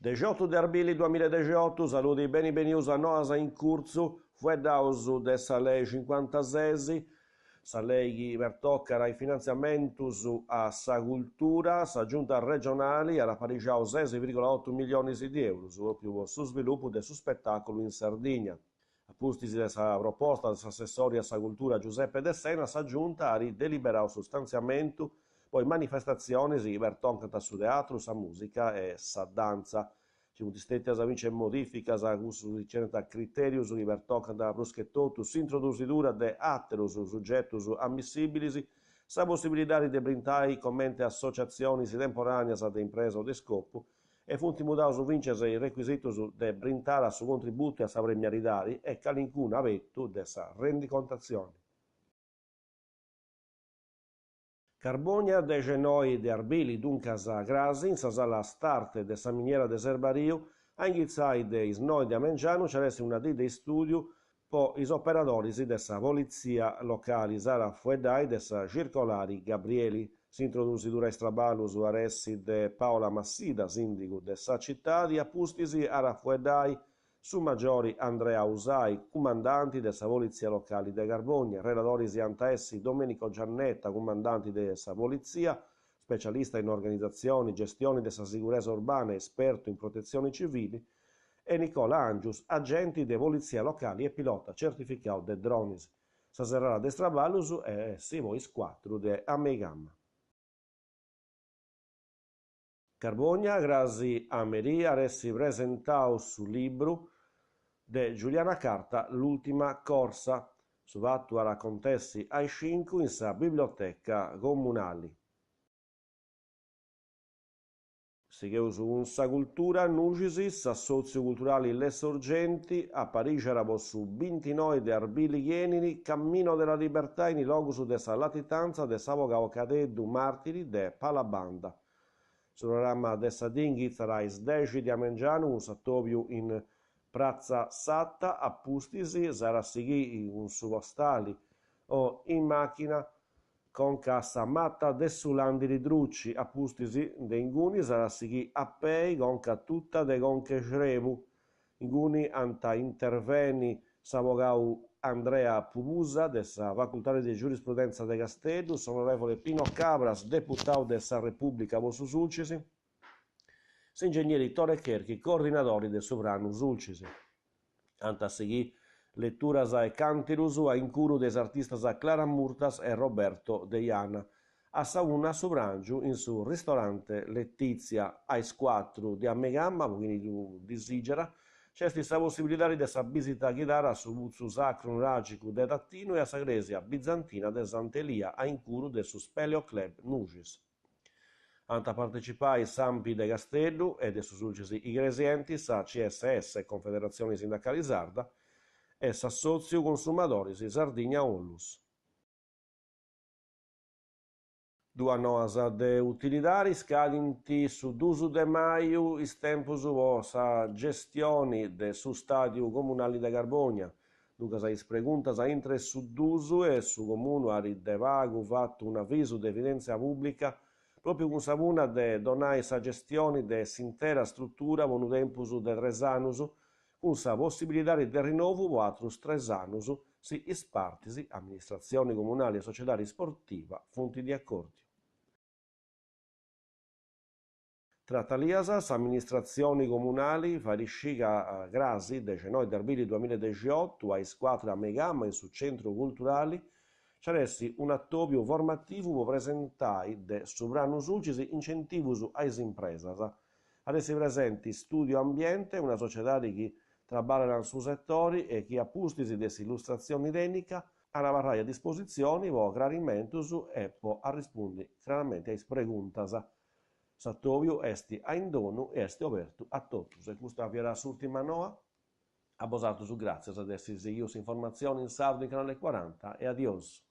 Dexiotu de arbili duamillaedexiotu, saludi beni benius a Noas in Curtzu, fueddaus de sa lei cincuantases, Sa lei chi pertocat is finantziamentus a sa cultura, sa Giunta regionali at aparixau ses virgola otu millionis de eurus pròpriu po su svilupu de su spetàculu in Sardigna. A pustis de sa proposta de s'assessori a sa cultura Giuseppe Dessena, sa Giunta at deliberau su stantziamentu po is manifestatzionis chi pertocant su teatru, sa mùsica e sa dantza. Nci funt stètias fintzas modìficas cussus chi tenint critèrius chi pertocant prus che totu s'introdusidura de àterus sugetus ammissìbilis, sa possibilidadi de brintai comente associatzionis temporàneas de impresa o de scopu e funt mudaus fintzas is recuisitus de brintada a su contributu e a sa premialidadi e calincunu abetu de sa rendicontatzioni. Carbònia, dexenoi de arbili, duncas crasi, in sa sala Astarte de sa miniera de Serbariu, a inghitzai de is noi de a mengianu nci at essi una dì de istùdiu po is operadoris de sa politzia locali. S'at a fueddai de sa circolari Gabrieli. S'introdusidura a is traballus at essi de Paola Massidda, sìndigu de sa citadi, a pustis at a fueddai Su magiori Andrea Usai, cumandanti de sa Politzia Locali de Carbònia, reladoris ant a essi Domenico Giannetta, cumandanti de sa Politzia, specialista in organizatzioni, gestioni de sa siguresa urbana e espertu in protetzioni civili, e Nicola Angius, agenti de Politzia Locali e pilota certificau de dronis. Sa serrada de is traballus at essi po is cuatru de a meigama. Carbònia, crasi a merì at essi presentau su libru de Giuliana Carta L'ultima corsa. Su fatu at a acontessi a is cincu in sa biblioteca comunali. Sigheus cun sa cultura, Nuxis, s'assòtziu culturali Le Sorgenti aparixat po su bintinoi de arbili chi 'enit Cammino della Libertà in is logus de sa latitanza de s'abogau Cadeddu màrtiri de Palabanda. Su programma de sa dì inghitzat a is dexi de a mengianu cun s'atòbiu in Pratza Satta, a pustis s'at a sighì cun su postali o in màchina conca a sa mata de su Làndiri Druci, a pustis de inguni s'at a sighì a pei conca a Tuta de Conch'e Xrebu. Inguni ant a intervenni s'abogau Andrea Pubusa de sa Facultadi de Giurisprudenza de Casteddu, s'onorevole Pino Cabras, deputau de sa Repùblica po su Sulcis, s'ingegneri Tore Cherchi, coordinadori de su Pranu Sulcis. Ant a sighì leturas e càntirus a incuru de is artistas Clara Murtas e Roberto Deiana. A sa una su pràngiu in su ristorante Letizia, a is cuatru de a meigama, po chini ddu disìgiat, nc'est sa possibilidadi de sa bìsita ghidada a su putzu sacru nuràgicu de Tatinu e a sa crèsia bizantina de Sant'Elia a incuru de su Speleo Club Nuxis. Ant a partecipai s'Anpi de Casteddu e de su Sulcis Igresienti, sa CSS, Confederatzioni Sindacali Sarda, e s'Assòtziu Consumadoris Sardigna Onlus. Duas noas de utilidadi, scadint su dus de maju is tempus po sa gestioni de su stàdiu comunali de Carbònia. Duncas is preguntas intre su dus e su comunu at de pagu fatu un'avisu de evidèntzia pùblica pròpiu cun sa punna de donai sa gestioni de s'intera strutura po unu tempus de tres annus cun sa possibilidadi de rinnovu po atrus tres annus si is partis, amministratzioni comunali e sociedadi sportiva, funt de acòrdiu. Tratalias, s'amministratzioni comunali fait scì ca crasi, dexenoi de arbili duamillaedexiotu, a is cuatru a meigama in su centru culturali, nci at essi un'atòbiu formativu po presentai de su Pranu Sulcis incentivus a is impresas. At essi presenti Studio Ambiente, una sociedadi chi traballat in su setori e chi a pustis de s'illustratzioni tènnica at a abarrai a dispositzioni po crarimentus e po arrespundi craramenti a is preguntas. S'atòbiu est a indonu e est obertu a totus. E custa fiat s'ùrtima noa. A bosatrus gràtzias de essi sighiu s'informatzioni in sardu in Canale Cuaranta e adiosu.